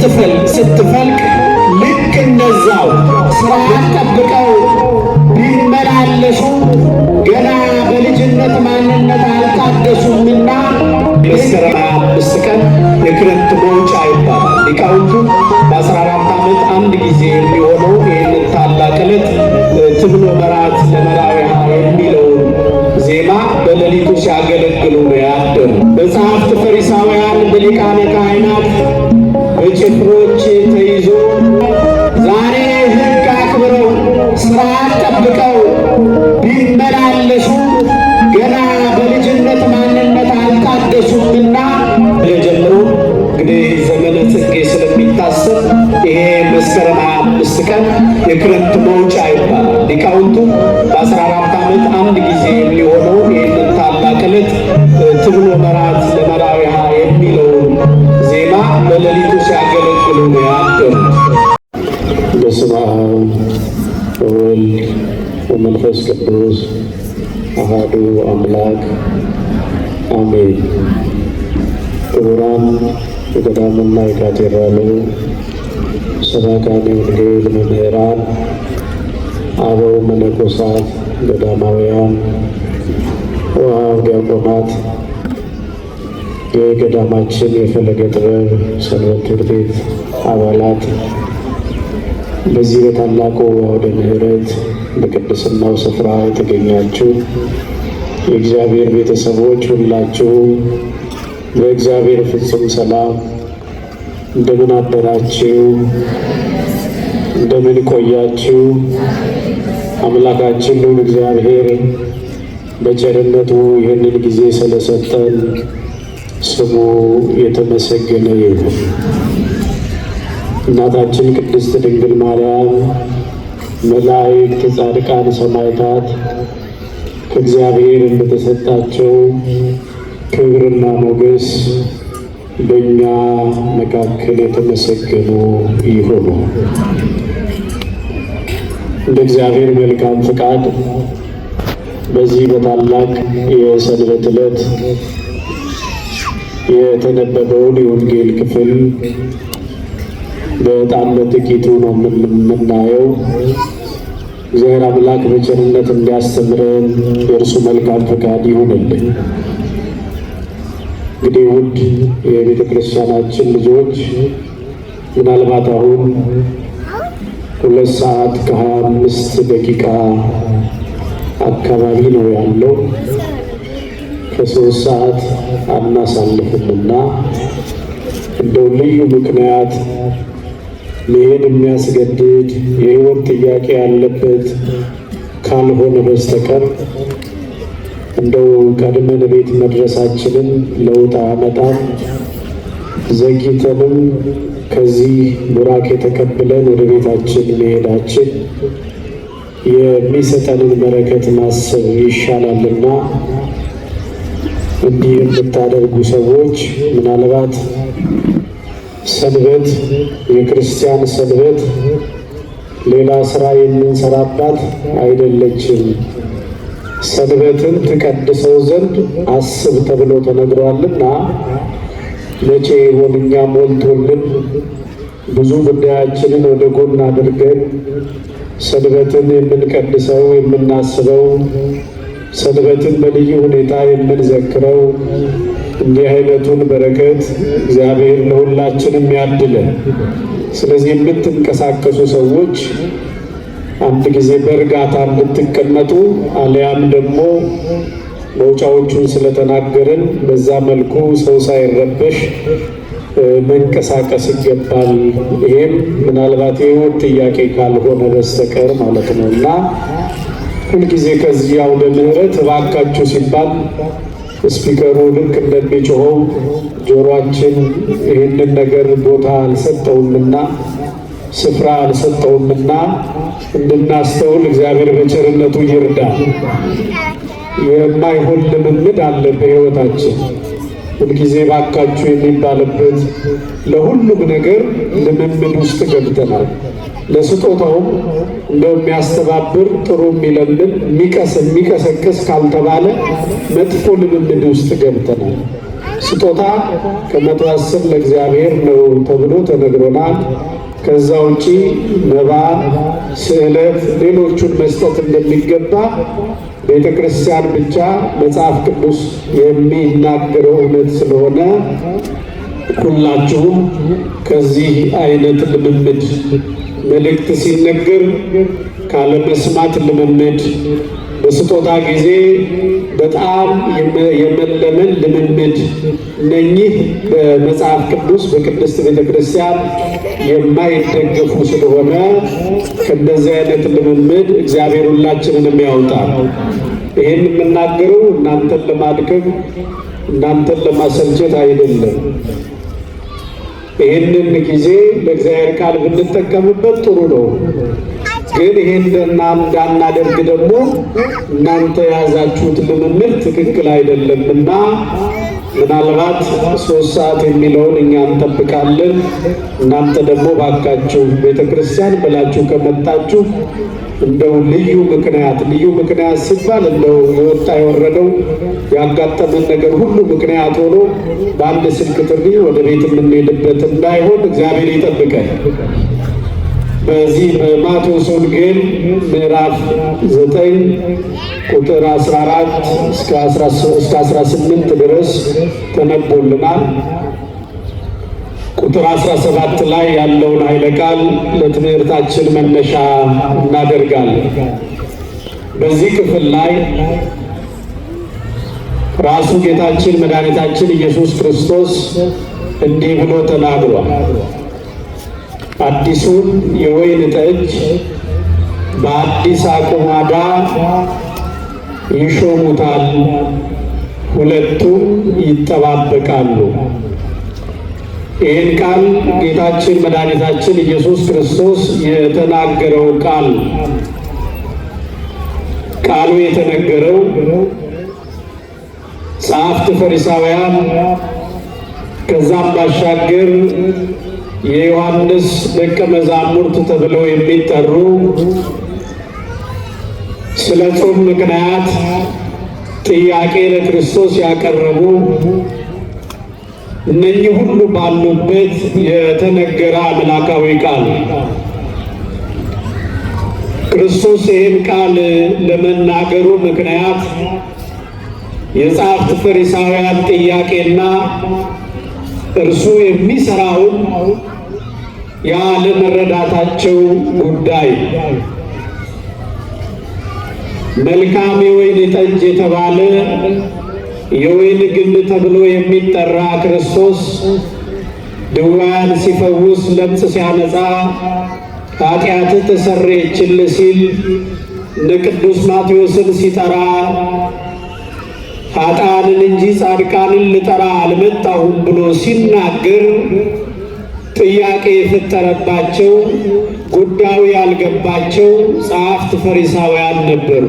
ስትፈልቅ ልክ እንደዛው ስርዓት ጠብቀው ቢመላለሱ ገና በልጅነት ማንነት አልታደሱምና መስከረም 25 ቀን የክረምት መውጫ ይባላል። ሊቃውንቱ በ14 ዓመት አንድ ጊዜ የሚሆነው ይህንን ታላቅ ዕለት ትብሎ መራት ለመራዊሃ የሚለውን ዜማ በሌሊቱ ሲያገለግሉ ነው ያደሩ። በጸሐፍት ፈሪሳውያን በሊቃነ ካህናት በጭፍሮች ተይዞ ዛሬ ሕግ አክብረው ስርዓት ጠብቀው ቢመላለሱ ገና በልጅነት ማንነት አልታደሱምና ጀምሮ እንግዲህ ዘመነ ጽጌ ስለሚታሰብ ይሄ መስከረም 25 ቀን የክረምት መውጫ ይባላል። ሊቃውንቱ በ14 ዓመት አንድ ጊዜ የሚሆነው ይህንን ታላቅ ዕለት ትብሎ መራት ለመራዊሃ የሚለውን ዜማ በሌሊቱ ሲያገለግሉ ነው ያደሩት። በስመ አብ ወወልድ ወመንፈስ ቅዱስ አሐዱ አምላክ አሜን። ክቡራን የገዳሙና የካቴድራሉ ሰባክያነ ወንጌል መምህራን፣ አበው መነኮሳት፣ ገዳማውያን፣ ወአብ ዲያቆናት፣ የገዳማችን የፈለገ ጥበብ ሰንበት ትምህርት ቤት አባላት፣ በዚህ በታላቁ አውደ ምሕረት በቅድስናው ስፍራ የተገኛችሁ የእግዚአብሔር ቤተሰቦች ሁላችሁ በእግዚአብሔር ፍጹም ሰላም እንደምን አደራችሁ? እንደምን ቆያችሁ? አምላካችን ልዑል እግዚአብሔር በቸርነቱ ይህንን ጊዜ ስለሰጠን ስሙ የተመሰገነ ይሁን። እናታችን ቅድስት ድንግል ማርያም፣ መላእክት፣ ጻድቃን፣ ሰማዕታት ከእግዚአብሔር እንደተሰጣቸው ክብርና ሞገስ በእኛ መካከል የተመሰገኑ ይሁኑ። እንደ እግዚአብሔር መልካም ፍቃድ በዚህ በታላቅ የሰንበት ዕለት የተነበበውን የወንጌል ክፍል በጣም በጥቂቱ ነው የምናየው። እግዚአብሔር አምላክ በቸርነት እንዲያስተምረን የእርሱ መልካም ፈቃድ ይሁንልን። እንግዲህ ውድ የቤተ ክርስቲያናችን ልጆች፣ ምናልባት አሁን 2 ሰዓት ከ25 ደቂቃ አካባቢ ነው ያለው። ከ3 ሰዓት አናሳልፍምና እንደው ልዩ ምክንያት መሄድ የሚያስገድድ የሕይወት ጥያቄ ያለበት ካልሆነ በስተቀር እንደው ቀድመን ቤት መድረሳችንን ለውጥ አያመጣም። ዘግይተንም ከዚህ ቡራኬ ተቀብለን ወደ ቤታችን መሄዳችን የሚሰጠንን በረከት ማሰብ ይሻላልና፣ እንዲህ የምታደርጉ ሰዎች ምናልባት ሰንበት፣ የክርስቲያን ሰንበት ሌላ ስራ የምንሰራባት አይደለችም። ሰንበትን ትቀድሰው ዘንድ አስብ ተብሎ ተነግሯልና፣ መቼ ይሆን እኛ ሞልቶልን ብዙ ጉዳያችንን ወደ ጎን አድርገን ሰንበትን የምንቀድሰው የምናስበው፣ ሰንበትን በልዩ ሁኔታ የምንዘክረው? እንዲህ አይነቱን በረከት እግዚአብሔር ለሁላችንም ያድለን። ስለዚህ የምትንቀሳቀሱ ሰዎች አንድ ጊዜ በእርጋታ እንድትቀመጡ አሊያም ደግሞ መውጫዎቹን ስለተናገርን በዛ መልኩ ሰው ሳይረበሽ መንቀሳቀስ ይገባል። ይሄም ምናልባት የሕይወት ጥያቄ ካልሆነ በስተቀር ማለት ነው። እና ሁልጊዜ ከዚህ አውደ ምሕረት እባካችሁ ሲባል speaker ኡ ልክ እንደሚጮኸው ጆሮአችን ይህንን ነገር ቦታ አልሰጠውምና፣ ስፍራ አልሰጠውምና እንድናስተውል እግዚአብሔር በቸርነቱ ይርዳ። የማይሆን ልምምድ አለ በሕይወታችን። ሁልጊዜ ባካችሁ የሚባልበት ለሁሉም ነገር ልምምድ ውስጥ ገብተናል። ለስጦታውም እንደው የሚያስተባብር፣ ጥሩ የሚለምን፣ የሚቀሰቅስ ካልተባለ መጥፎ ልምምድ ውስጥ ገብተናል። ስጦታ ከ110 ለእግዚአብሔር ነው ተብሎ ተነግሮናል። ከዛ ውጪ መባ፣ ስዕለት፣ ሌሎቹን መስጠት እንደሚገባ ቤተ ክርስቲያን ብቻ መጽሐፍ ቅዱስ የሚናገረው እውነት ስለሆነ ሁላችሁም ከዚህ አይነት ልምምድ መልእክት ሲነገር ካለመስማት ልምምድ፣ በስጦታ ጊዜ በጣም የመለመን ልምምድ፣ እነኚህ በመጽሐፍ ቅዱስ በቅድስት ቤተ ክርስቲያን የማይደገፉ ስለሆነ ከእንደዚህ አይነት ልምምድ እግዚአብሔር ሁላችንንም ያውጣል። ይህን የምናገረው እናንተን ለማድከም እናንተን ለማሰልቸት አይደለም። ይህንን ጊዜ ለእግዚአብሔር ቃል ብንጠቀምበት ጥሩ ነው። ግን ይሄን እንዳናደርግ ደግሞ እናንተ የያዛችሁት ልምምድ ትክክል አይደለም እና ምናልባት 3 ሰዓት የሚለውን እኛ እንጠብቃለን። እናንተ ደግሞ ባካችሁ ቤተ ክርስቲያን ብላችሁ ከመጣችሁ እንደው ልዩ ምክንያት፣ ልዩ ምክንያት ሲባል እንደው የወጣ የወረደው ያጋጠመን ነገር ሁሉ ምክንያት ሆኖ በአንድ ስልክ ጥሪ ወደ ቤት የምንሄድበት እንዳይሆን እግዚአብሔር ይጠብቀን። በዚህ በማቴዎስ ወንጌል ምዕራፍ 9 ቁጥር 14 እስከ 18 ድረስ ተነቦልናል። ቁጥር 17 ላይ ያለውን ኃይለ ቃል ለትምህርታችን መነሻ እናደርጋለን። በዚህ ክፍል ላይ ራሱ ጌታችን መድኃኒታችን ኢየሱስ ክርስቶስ እንዲህ ብሎ ተናግሯል። አዲሱን የወይን ጠጅ በአዲስ አቁማዳ ይሾሙታል፣ ሁለቱም ይጠባበቃሉ። ይህን ቃል ጌታችን መድኃኒታችን ኢየሱስ ክርስቶስ የተናገረው ቃል፣ ቃሉ የተነገረው ጸሐፍት ፈሪሳውያን፣ ከዛም ባሻገር የዮሐንስ ደቀ መዛሙርት ተብለው የሚጠሩ፣ ስለ ጾም ምክንያት ጥያቄ ለክርስቶስ ያቀረቡ፣ እነኚህ ሁሉ ባሉበት የተነገረ አምላካዊ ቃል። ክርስቶስ ይህን ቃል ለመናገሩ ምክንያት የጸሐፍት ፈሪሳውያን ጥያቄና እርሱ የሚሰራውን ያለመረዳታቸው ጉዳይ። መልካም የወይን ጠጅ የተባለ፣ የወይን ግንድ ተብሎ የሚጠራ ክርስቶስ ድውያን ሲፈውስ፣ ለምጽ ሲያነጻ፣ ኃጢአትህ ተሰረየችልህ ሲል እነ ቅዱስ ማቴዎስን ሲጠራ፣ ኃጥአንን እንጂ ጻድቃንን ልጠራ አልመጣሁም ብሎ ሲናገር ጥያቄ የፈጠረባቸው፣ ጉዳዩ ያልገባቸው ጸሐፍት ፈሪሳውያን ነበሩ።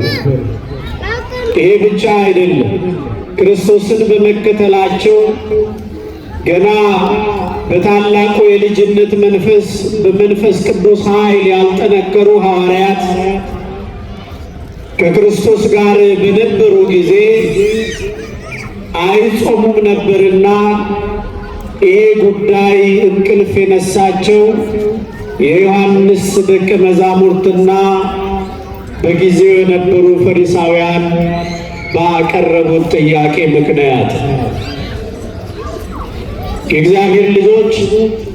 ይሄ ብቻ አይደለም። ክርስቶስን በመከተላቸው ገና በታላቁ የልጅነት መንፈስ በመንፈስ ቅዱስ ኃይል ያልጠነከሩ ሐዋርያት ከክርስቶስ ጋር በነበሩ ጊዜ አይጾሙም ነበርና ይሄ ጉዳይ እንቅልፍ የነሳቸው የዮሐንስ ደቀ መዛሙርትና በጊዜው የነበሩ ፈሪሳውያን ባቀረቡት ጥያቄ ምክንያት። የእግዚአብሔር ልጆች፣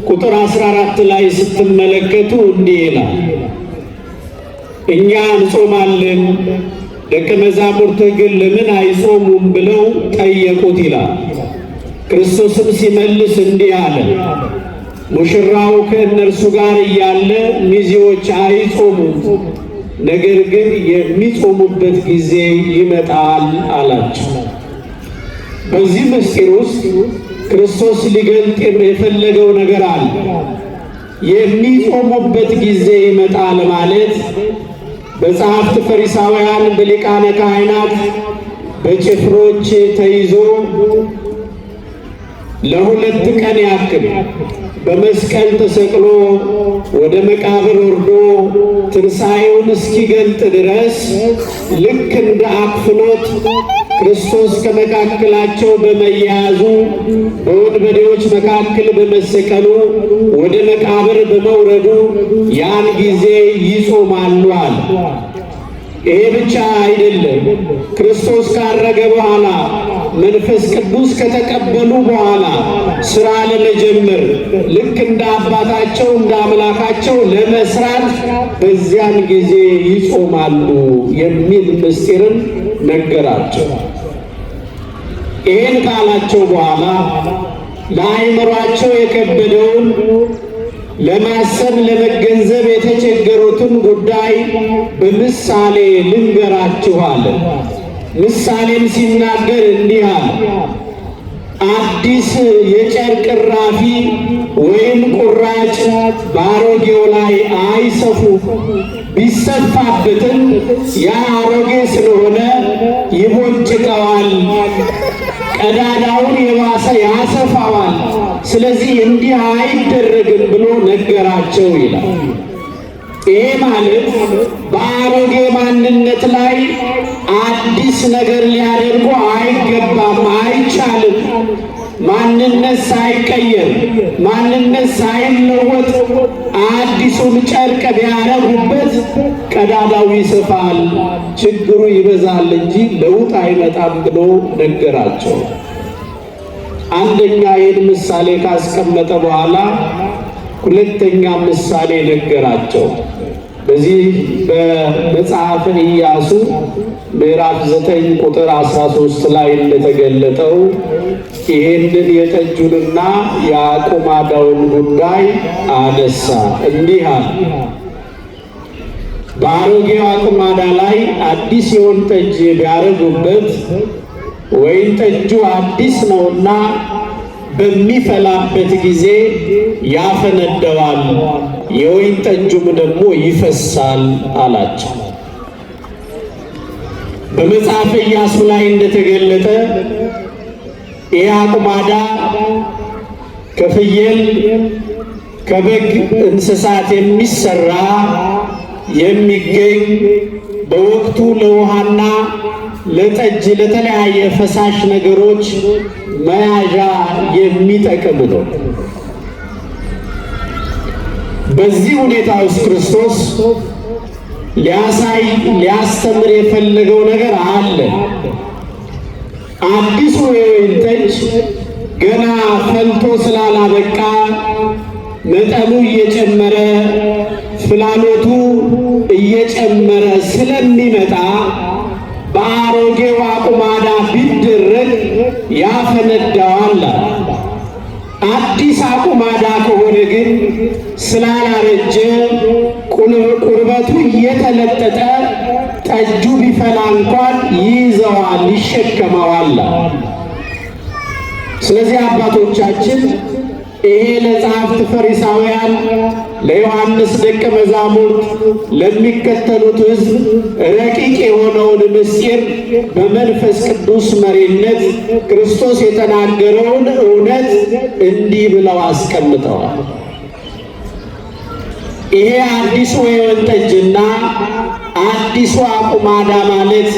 ቁጥር 14 ላይ ስትመለከቱ እንዲህ ይላል፣ እኛ እንጾማለን፣ ደቀ መዛሙርትህ ግን ለምን አይጾሙም ብለው ጠየቁት ይላል። ክርስቶስም ሲመልስ እንዲህ አለ፣ ሙሽራው ከእነርሱ ጋር እያለ ሚዜዎች አይጾሙም፣ ነገር ግን የሚጾሙበት ጊዜ ይመጣል አላቸው። በዚህ ምስጢር ውስጥ ክርስቶስ ሊገልጥ የፈለገው ነገር አለ። የሚጾሙበት ጊዜ ይመጣል ማለት በጸሐፍት ፈሪሳውያን፣ በሊቃነ ካህናት፣ በጭፍሮች ተይዞ ለ2 ቀን ያክል በመስቀል ተሰቅሎ ወደ መቃብር ወርዶ ትንሣኤውን እስኪገልጥ ድረስ ልክ እንደ አክፍሎት ክርስቶስ ከመካከላቸው በመያያዙ በወንበዴዎች መካከል በመሰቀሉ ወደ መቃብር በመውረዱ ያን ጊዜ ይጾማሉ አለ። ይሄ ብቻ አይደለም። ክርስቶስ ካረገ በኋላ መንፈስ ቅዱስ ከተቀበሉ በኋላ ስራ ለመጀመር ልክ እንደ አባታቸው እንደ አምላካቸው ለመስራት በዚያን ጊዜ ይጾማሉ የሚል ምስጢርን ነገራቸው። ይህን ካላቸው በኋላ ለአእምሯቸው የከበደውን ለማሰብ ለመገንዘብ የተቸገሩትን ጉዳይ በምሳሌ ልንገራችሁ አለ። ምሳሌም ሲናገር እንዲህ አለ። አዲስ የጨርቅ ራፊ ወይም ቁራጭ በአሮጌው ላይ አይሰፉ፣ ቢሰፋበትም ያ አሮጌ ስለሆነ ይቦጭቀዋል፣ ቀዳዳውን የባሰ ያሰፋዋል። ስለዚህ እንዲህ አይደረግም ብሎ ነገራቸው ይላል። ይሄ ማለት በአሮጌ ማንነት ላይ አዲስ ነገር ሊያደርጉ አይገባም፣ አይቻልም። ማንነት ሳይቀየር ማንነት ሳይለወጥ አዲሱን ጨርቅ ቢያረጉበት ቀዳዳው ይሰፋል፣ ችግሩ ይበዛል እንጂ ለውጥ አይመጣም ብሎ ነገራቸው። አንደኛ ይህን ምሳሌ ካስቀመጠ በኋላ ሁለተኛ ምሳሌ ነገራቸው። በዚህ በመጽሐፈ ኢያሱ ምዕራፍ 9 ቁጥር 13 ላይ እንደተገለጠው ይህንን የጠጁንና የአቁማዳውን ጉዳይ አነሳ። እንዲህ አለ። በአሮጌው አቁማዳ ላይ አዲስ የወይን ጠጅ ቢያደርጉበት ወይን ጠጁ አዲስ ነውና በሚፈላበት ጊዜ ያፈነደዋል፣ የወይን ጠጁም ደግሞ ይፈሳል አላቸው። በመጽሐፈ ኢያሱ ላይ እንደተገለጠ ይህ አቁማዳ ከፍየል ከበግ እንስሳት የሚሰራ የሚገኝ በወቅቱ ለውሃና ለጠጅ ለተለያየ ፈሳሽ ነገሮች መያዣ የሚጠቅም ነው። በዚህ ሁኔታ ውስጥ ክርስቶስ ሊያሳይ ሊያስተምር የፈለገው ነገር አለ። አዲሱ የወይን ጠጅ ገና ፈልቶ ስላላበቃ መጠኑ እየጨመረ ፍላሎቱ እየጨመረ ስለሚመጣ በአሮጌው አቁማዳ ቢደረግ ያፈነዳዋል። አዲስ አቁማዳ ከሆነ ግን ስላላረጀ ቁርበቱ እየተለጠጠ ጠጁ ቢፈላ እንኳን ይይዘዋል፣ ይሸከመዋል። ስለዚህ አባቶቻችን ይሄ ለጸሐፍት ፈሪሳውያን፣ ለዮሐንስ ደቀ መዛሙርት፣ ለሚከተሉት ሕዝብ ረቂቅ የሆነውን ምስጢር በመንፈስ ቅዱስ መሪነት ክርስቶስ የተናገረውን እውነት እንዲህ ብለው አስቀምጠዋል። ይሄ አዲሱ የወይን ጠጅና አዲሱ አቁማዳ ማለት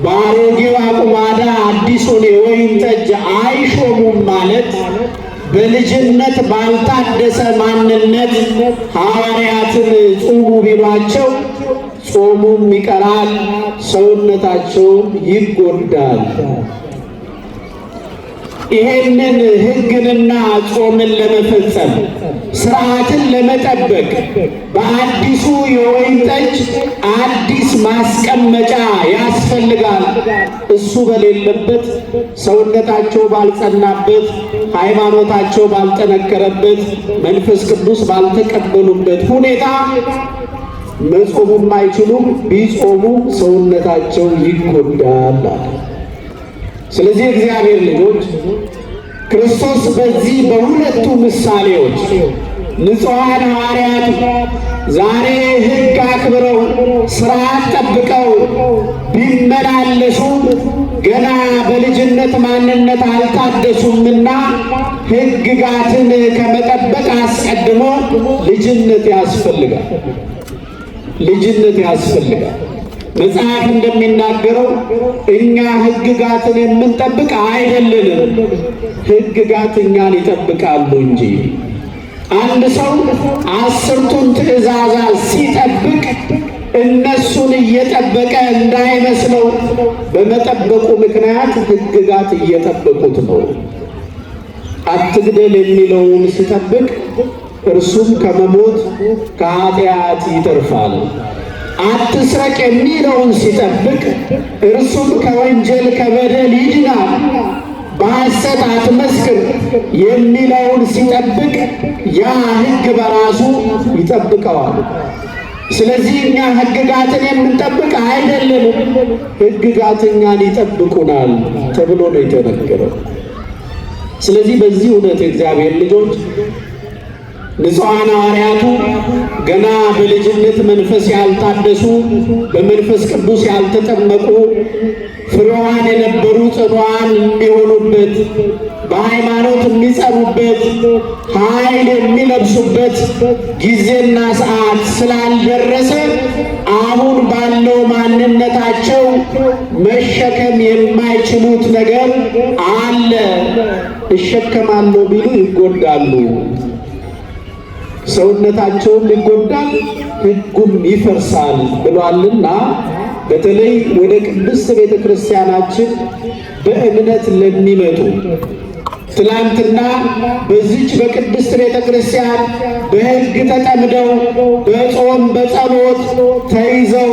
በአሮጌው አቁማዳ አዲሱን የወይን ጠጅ አይሾሙም ማለት በልጅነት ባልታደሰ ማንነት ሐዋርያትን ጹሙ ቢሏቸው ጾሙም ይቀራል፣ ሰውነታቸውም ይጎዳል። ይሄንን ሕግንና ጾምን ለመፈጸም ስርዓትን ለመጠበቅ በአዲሱ የወይን ጠጅ አዲስ ማስቀመጫ ያስፈልጋል። እሱ በሌለበት፣ ሰውነታቸው ባልጸናበት፣ ሃይማኖታቸው ባልጠነከረበት፣ መንፈስ ቅዱስ ባልተቀበሉበት ሁኔታ መጾሙም አይችሉም። ቢጾሙ ሰውነታቸው ይጎዳል። ስለዚህ እግዚአብሔር ልጆች ክርስቶስ በዚህ በሁለቱ ምሳሌዎች ንጹሐን ሐዋርያት ዛሬ ሕግ አክብረው ሥርዓት ጠብቀው ቢመላለሱ ገና በልጅነት ማንነት አልታደሱምና ሕግጋትን ከመጠበቅ አስቀድሞ ልጅነት ያስፈልጋል። ልጅነት ያስፈልጋል። መጽሐፍ እንደሚናገረው እኛ ሕግጋትን የምንጠብቅ አይደለንም፣ ሕግጋት እኛን ይጠብቃሉ እንጂ። አንድ ሰው 10ቱን ትእዛዛት ሲጠብቅ እነሱን እየጠበቀ እንዳይመስለው፣ በመጠበቁ ምክንያት ሕግጋት እየጠበቁት ነው። አትግደል የሚለውን ሲጠብቅ እርሱም ከመሞት ከኃጢአት ይተርፋል። አትስረቅ የሚለውን ሲጠብቅ እርሱም ከወንጀል ከበደል ይድናል። በሐሰት አትመስክር የሚለውን ሲጠብቅ ያ ሕግ በራሱ ይጠብቀዋል። ስለዚህ እኛ ሕግጋትን የምንጠብቅ አይደለንም፣ ሕግጋት እኛን ይጠብቁናል ተብሎ ነው የተነገረው። ስለዚህ በዚህ እውነት የእግዚአብሔር ልጆች ንጹሐን ሐዋርያቱ ገና በልጅነት መንፈስ ያልታደሱ፣ በመንፈስ ቅዱስ ያልተጠመቁ፣ ፍሬዋን የነበሩ ጽኑዓን የሚሆኑበት፣ በሃይማኖት የሚጸኑበት፣ ኃይል የሚለብሱበት ጊዜና ሰዓት ስላልደረሰ አሁን ባለው ማንነታቸው መሸከም የማይችሉት ነገር አለ። እሸከማለሁ ቢሉ ይጎዳሉ። ሰውነታቸውም ይጎዳል፣ ሕጉም ይፈርሳል ብሏልና በተለይ ወደ ቅድስት ቤተ ክርስቲያናችን በእምነት ለሚመጡ፣ ትላንትና በዚች በቅድስት ቤተ ክርስቲያን በሕግ ተጠምደው፣ በጾም በጸሎት ተይዘው፣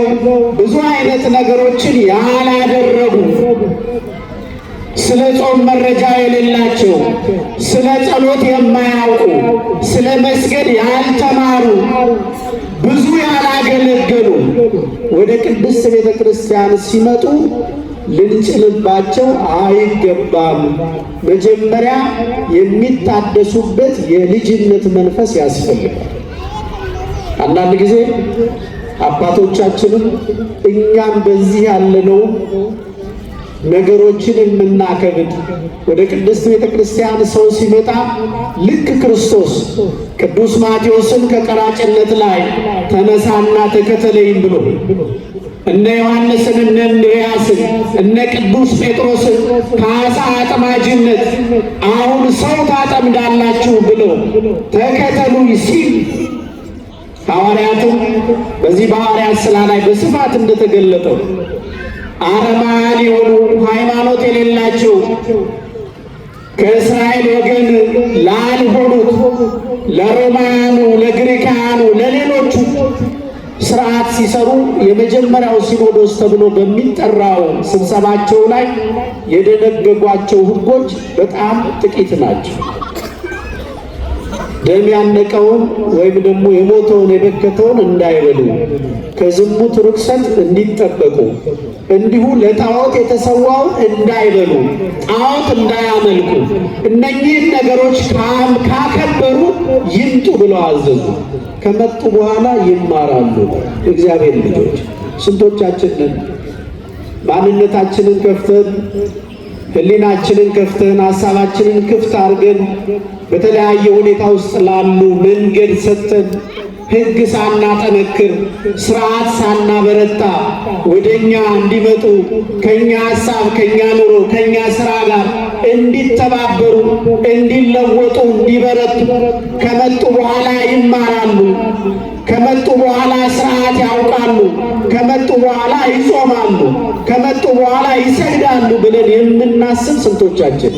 ብዙ አይነት ነገሮችን ያላደረጉ፣ ስለ ጾም መረጃ የሌላቸው፣ ስለ ጸሎት የማያውቁ፣ ስለ መስገድ ያልተማሩ፣ ብዙ ያላገለገሉ ወደ ቅድስት ቤተ ክርስቲያን ሲመጡ ልንጭንባቸው አይገባም። መጀመሪያ የሚታደሱበት የልጅነት መንፈስ ያስፈልጋል። አንዳንድ ጊዜ አባቶቻችንም እኛም በዚህ ያለነው ነገሮችን የምናከብድ፣ ወደ ቅድስት ቤተ ክርስቲያን ሰው ሲመጣ ልክ ክርስቶስ ቅዱስ ማቴዎስን ከቀራጭነት ላይ ተነሳና ተከተለኝ ብሎ፣ እነ ዮሐንስን፣ እነ እንድርያስን፣ እነ ቅዱስ ጴጥሮስን ከዓሣ አጥማጅነት አሁን ሰው ታጠምዳላችሁ ብሎ ተከተሉኝ ሲል፣ ሐዋርያትም በዚህ በሐዋርያት ሥራ ላይ በስፋት እንደተገለጠው አረማውያን የሆኑ፣ ሃይማኖት የሌላቸው፣ ከእስራኤል ወገን ላልሆኑት ለሮማውያኑ፣ ለግሪካውያኑ፣ ለሌሎቹ ስርዓት ሲሰሩ የመጀመሪያው ሲኖዶስ ተብሎ በሚጠራው ስብሰባቸው ላይ የደነገጓቸው ሕጎች በጣም ጥቂት ናቸው። ደም ያነቀውን ወይም ደግሞ የሞተውን የበከተውን እንዳይበሉ፣ ከዝሙት ርኩሰት እንዲጠበቁ፣ እንዲሁ ለጣዖት የተሰዋውን እንዳይበሉ፣ ጣዖት እንዳያመልኩ፣ እነኚህን ነገሮች ካከበሩ ይምጡ ብለው አዘዙ። ከመጡ በኋላ ይማራሉ። እግዚአብሔር ልጆች፣ ስንቶቻችንን ማንነታችንን ከፍተን፣ ሕሊናችንን ከፍተን፣ ሀሳባችንን ክፍት አድርገን፣ በተለያየ ሁኔታ ውስጥ ላሉ መንገድ ሰጥተን፣ ሕግ ሳናጠነክር፣ ስርዓት ሳናበረታ ወደኛ እንዲመጡ፣ ከኛ ሀሳብ፣ ከኛ ኑሮ፣ ከኛ ስራ ጋር እንዲተባበሩ፣ እንዲለወጡ፣ እንዲበረቱ፣ ከመጡ በኋላ ይማራሉ። ከመጡ በኋላ ስርዓት ያውቃሉ። ከመጡ በኋላ ይጾማሉ። ከመጡ በኋላ ይሰግዳሉ ብለን የምናስብ ስንቶቻችን?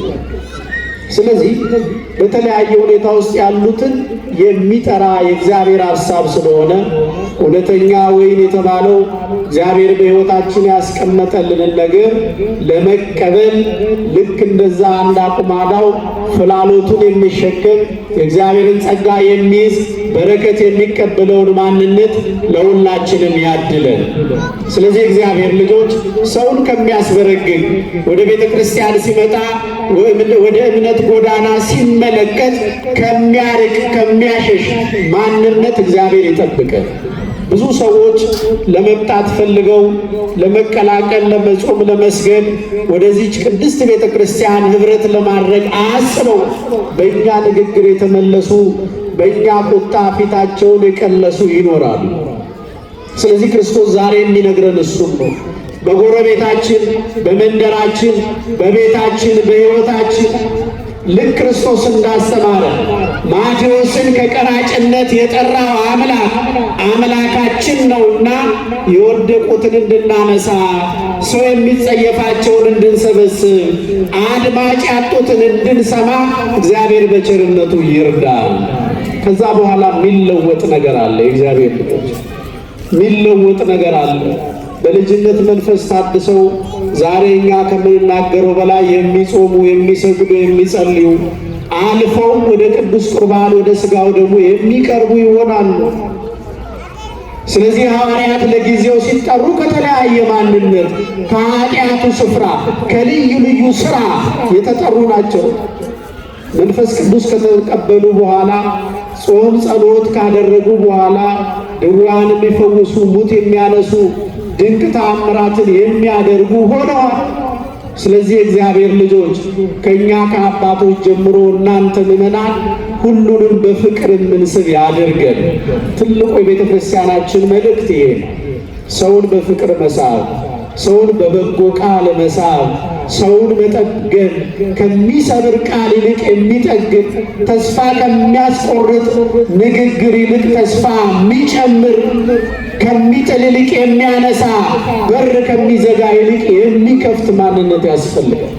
ስለዚህ በተለያየ ሁኔታ ውስጥ ያሉትን የሚጠራ የእግዚአብሔር ሐሳብ ስለሆነ እውነተኛ ወይን የተባለው እግዚአብሔር በሕይወታችን ያስቀመጠልንን ነገር ለመቀበል ልክ እንደዛ እንደ አቁማዳው ፍላሎቱን የሚሸከም፣ የእግዚአብሔርን ጸጋ የሚይዝ፣ በረከት የሚቀበለውን ማንነት ለሁላችንም ያድለን። ስለዚህ እግዚአብሔር ልጆች፣ ሰውን ከሚያስበረግግ፣ ወደ ቤተ ክርስቲያን ሲመጣ ወደ እምነት ጎዳና ሲመለከት ከሚያርቅ፣ ከሚያሸሽ ማንነት እግዚአብሔር ይጠብቀን። ብዙ ሰዎች ለመምጣት ፈልገው፣ ለመቀላቀል፣ ለመጾም፣ ለመስገድ፣ ወደዚች ቅድስት ቤተ ክርስቲያን ኅብረት ለማድረግ አስበው በእኛ ንግግር የተመለሱ፣ በእኛ ቁጣ ፊታቸውን የቀለሱ ይኖራሉ። ስለዚህ ክርስቶስ ዛሬ የሚነግረን እሱን ነው። በጎረቤታችን፣ በመንደራችን፣ በቤታችን፣ በሕይወታችን ልክ ክርስቶስ እንዳስተማረ ማቴዎስን ከቀራጭነት የጠራው አምላክ አምላካችን ነውና የወደቁትን እንድናነሳ፣ ሰው የሚጸየፋቸውን እንድንሰበስብ፣ አድማጭ ያጡትን እንድንሰማ እግዚአብሔር በቸርነቱ ይርዳል። ከዛ በኋላ የሚለወጥ ነገር አለ። የእግዚአብሔር ልጆች የሚለወጥ ነገር አለ። በልጅነት መንፈስ ታድሰው ዛሬ እኛ ከምንናገረው በላይ የሚጾሙ፣ የሚሰግዱ፣ የሚጸልዩ አልፈው ወደ ቅዱስ ቁርባን ወደ ሥጋው ደግሞ የሚቀርቡ ይሆናሉ። ስለዚህ ሐዋርያት ለጊዜው ሲጠሩ ከተለያየ ማንነት ከኃጢአቱ ስፍራ ከልዩ ልዩ ሥራ የተጠሩ ናቸው። መንፈስ ቅዱስ ከተቀበሉ በኋላ ጾም ጸሎት ካደረጉ በኋላ ድውያን የሚፈውሱ፣ ሙት የሚያነሱ፣ ድንቅ ተአምራትን የሚያደርጉ ሆነዋል። ስለዚህ የእግዚአብሔር ልጆች ከእኛ ከአባቶች ጀምሮ እናንተ ምዕመናን ሁሉንም በፍቅር የምንስብ ያድርገን። ትልቁ የቤተ ክርስቲያናችን መልእክት ይሄ ነው። ሰውን በፍቅር መሳብ፣ ሰውን በበጎ ቃል መሳብ፣ ሰውን መጠገን፣ ከሚሰብር ቃል ይልቅ የሚጠግን፣ ተስፋ ከሚያስቆርጥ ንግግር ይልቅ ተስፋ የሚጨምር፣ ከሚጥል ይልቅ የሚያነሳ፣ በር ከሚዘጋ ይልቅ የሚከፍት ማንነት ያስፈልጋል።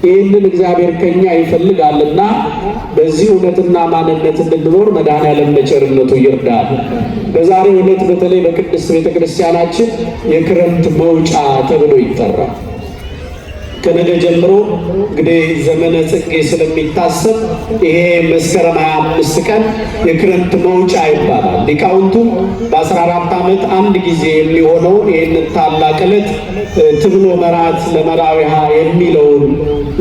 ይህንን እግዚአብሔር ከኛ ይፈልጋልና በዚህ እውነትና ማንነት እንድንኖር መድኃኔዓለም በቸርነቱ ይርዳል። በዛሬው ዕለት በተለይ በቅድስት ቤተ ክርስቲያናችን የክረምት መውጫ ተብሎ ይጠራል። ከነገ ጀምሮ እንግዲህ ዘመነ ጽጌ ስለሚታሰብ ይሄ መስከረም 25 ቀን የክረምት መውጫ ይባላል። ሊቃውንቱም በ14 ዓመት አንድ ጊዜ የሚሆነውን ይህንን ታላቅ ዕለት ትብሎ መራት ለመራዊሃ የሚለውን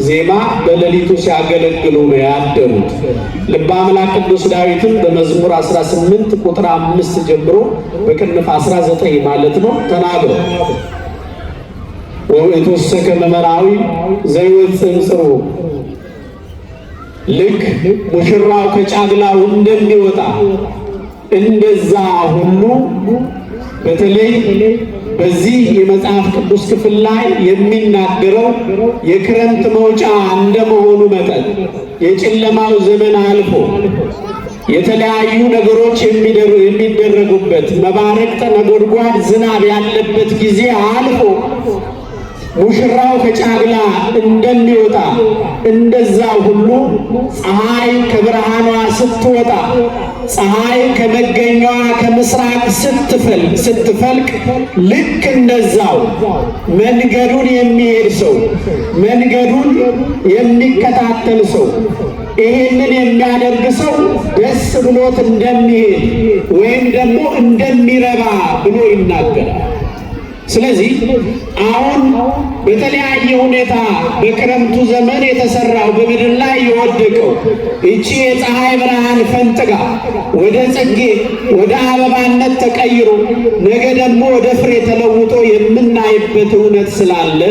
ዜማ በሌሊቱ ሲያገለግሉ ነው ያደሩት። ልበ አምላክ ቅዱስ ዳዊትም በመዝሙር 18 ቁጥር 5 ጀምሮ በቅንፍ 19 ማለት ነው ተናግሮ ወእቶሰከ መመራዊ ዘይወፅእ እምጽርሑ፣ ልክ ሙሽራው ከጫግላው እንደሚወጣ እንደዛ ሁሉ በተለይ በዚህ የመጽሐፍ ቅዱስ ክፍል ላይ የሚናገረው የክረምት መውጫ እንደመሆኑ መጠን የጨለማው ዘመን አልፎ የተለያዩ ነገሮች የሚደረጉበት መባረቅተ ነጎድጓድ ዝናብ ያለበት ጊዜ አልፎ ሙሽራው ከጫግላ እንደሚወጣ እንደዛ ሁሉ ፀሐይ ከብርሃኗ ስትወጣ፣ ፀሐይ ከመገኛዋ ከምስራቅ ስትፈልቅ ልክ እንደዛው መንገዱን የሚሄድ ሰው፣ መንገዱን የሚከታተል ሰው፣ ይሄንን የሚያደርግ ሰው ደስ ብሎት እንደሚሄድ ወይም ደግሞ እንደሚረባ ብሎ ይናገራል። ስለዚህ አሁን በተለያየ ሁኔታ በክረምቱ ዘመን የተሰራው በምድር ላይ የወደቀው ይቺ የፀሐይ ብርሃን ፈንጥጋ ወደ ጽጌ ወደ አበባነት ተቀይሮ ነገ ደግሞ ወደ ፍሬ ተለውጦ የምናይበት እውነት ስላለ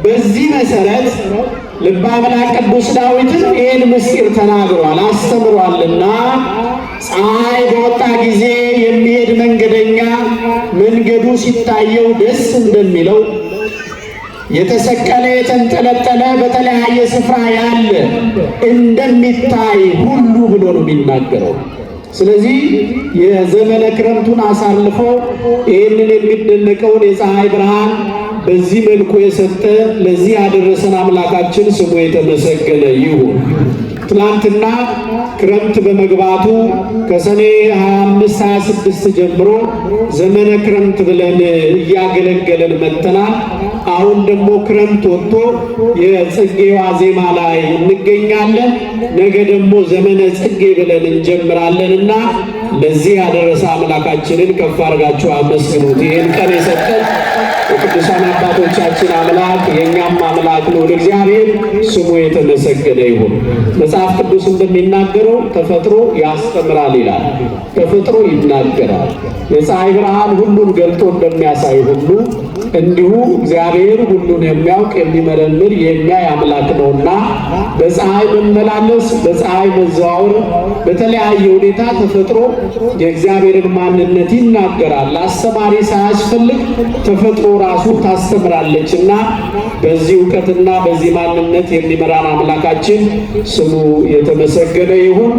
በዚህ መሰረት ልበ አምላክ ቅዱስ ዳዊትም ይህን ምስጢር ተናግሯል አስተምሯልና ፀሐይ በወጣ ጊዜ የሚሄድ መንገደኛ መንገዱ ሲታየው ደስ እንደሚለው የተሰቀለ የተንጠለጠለ በተለያየ ስፍራ ያለ እንደሚታይ ሁሉ ብሎ ነው የሚናገረው። ስለዚህ የዘመነ ክረምቱን አሳልፎ ይህንን የሚደነቀውን የፀሐይ ብርሃን በዚህ መልኩ የሰጠ ለዚህ ያደረሰን አምላካችን ስሙ የተመሰገነ ይሁን። ትናንትና ክረምት በመግባቱ ከሰኔ 25 26 ጀምሮ ዘመነ ክረምት ብለን እያገለገለን መጥተናል። አሁን ደግሞ ክረምት ወጥቶ የጽጌ ዋዜማ ላይ እንገኛለን። ነገ ደግሞ ዘመነ ጽጌ ብለን እንጀምራለንና ለዚህ ያደረሰ አምላካችንን ከፍ አድርጋችሁ አመስግኑት። ይህን ቀን የሰጠን የቅዱሳን አባቶቻችን አምላክ የእኛም አምላክ ነው። እግዚአብሔር ስሙ የተመሰገነ ይሁን። መጽሐፍ ቅዱስ እንደሚናገረው ተፈጥሮ ያስተምራል ይላል። ተፈጥሮ ይናገራል። የፀሐይ ብርሃን ሁሉን ገልጦ እንደሚያሳይ ሁሉ እንዲሁ እግዚአብሔር ሁሉን የሚያውቅ የሚመረምር የሚያይ አምላክ ነውና በፀሐይ መመላለስ፣ በፀሐይ መዘዋወር፣ በተለያየ ሁኔታ ተፈጥሮ የእግዚአብሔርን ማንነት ይናገራል። አስተማሪ ሳያስፈልግ ተፈጥሮ ራሱ ታስተምራለች እና በዚህ እውቀትና በዚህ ማንነት የሚመራን አምላካችን ስሙ የተመሰገነ ይሁን።